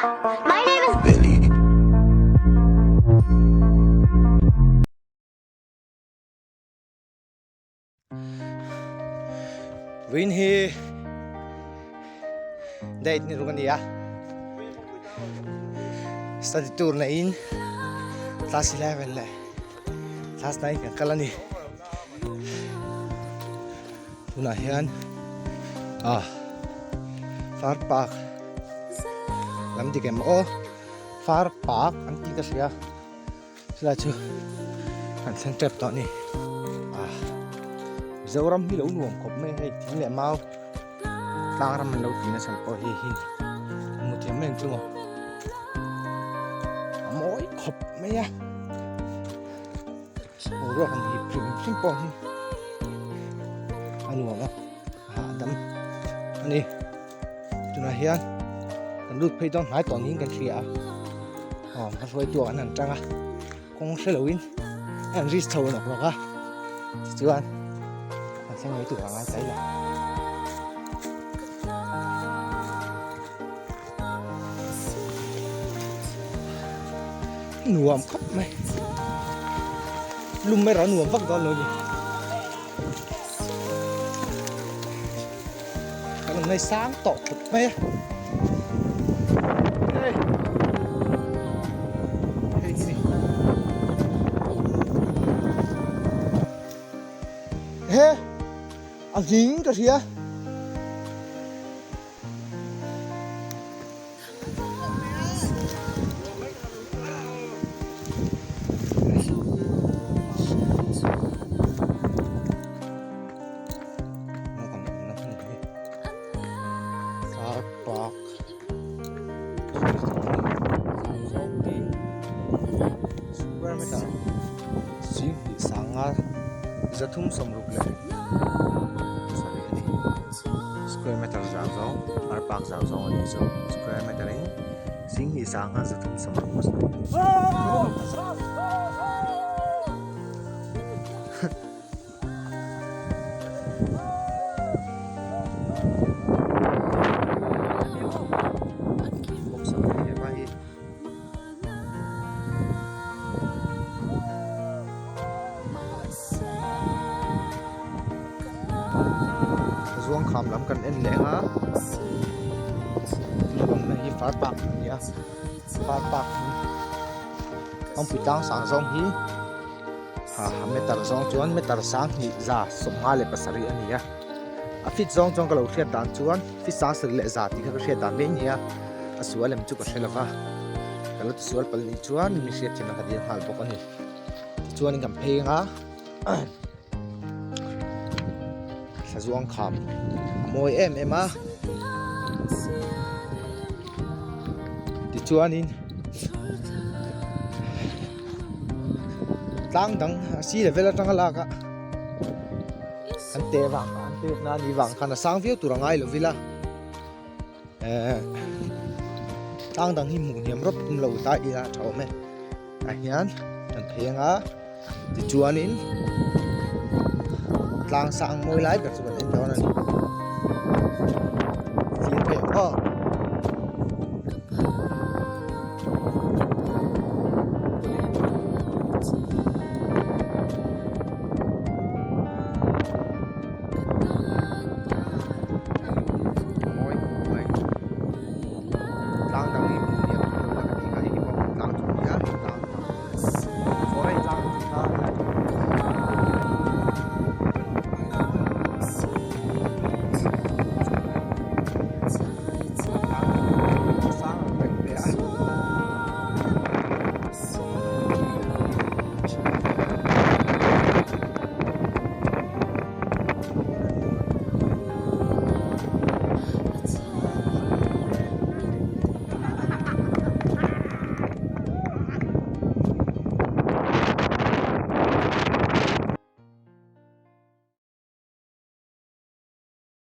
My name is Billy. Win hi date ni ruk a ni a study tour neihin class 11 leh class 9 kan kal a ni tunah hian ah far park lam dik em aw far park an tih ka hria chulai chu kan thleng tep tawh a ni ah Mizoram hi lo nuam khawp mai a hei thing leh mau tlang ram an lo tih nasa pawh hi hi a hmu thiam em chu maw a mawi khawp mai a boruak han hip hrim hrim pawh hi a nuam a a hahdam a ni tunah hian kan lut phei dawn hnai tawh niin kan hria a aw hma hruaitu ah an han tang a kawng hre loin a han risk chho nawk nawk a tichuan an thleng mai tur a ngai ta ila. Nuam khawp mai lum erawh a nuam vak dawn lo a ni kan awm nai sang tawh khawp mai a hei hei hi ni he a hling ka hria. Square meter zau zawng ar park zau zawng a nih chu square meter in singhnih sangha 360 Zuang kham lam kan en leh ang a awmna hi far park a ni a far park hi kawngpui tlang sang zawng hi ah meter zawng chuan meter sang hnih za 57 a ni a a fit zawng chuan ka lo hriat dan chuan fit sang sarih leh za tih kha ka hriat dan mai a ni a a sual em chu ka hre lo va ka lo tisual palh nih chuan mi hriat thiamna ka dil nghal bawk a ni tichuan kan phei ang a thlazuang kham a mawi em em a tichuanin tlang dang a si level atanga lak a an teh vang an pek na a nih vang khan a sang viau tur a ngai lo vila eh tlang dang hi hmuh hniam rawp tum lo ta ila a tha awm e tah hian kan phei anga tichuanin tlang sang mawi lai ber chu kan en dawn a ni thlir phei ang aw. Mawi khawp mai tlang dang.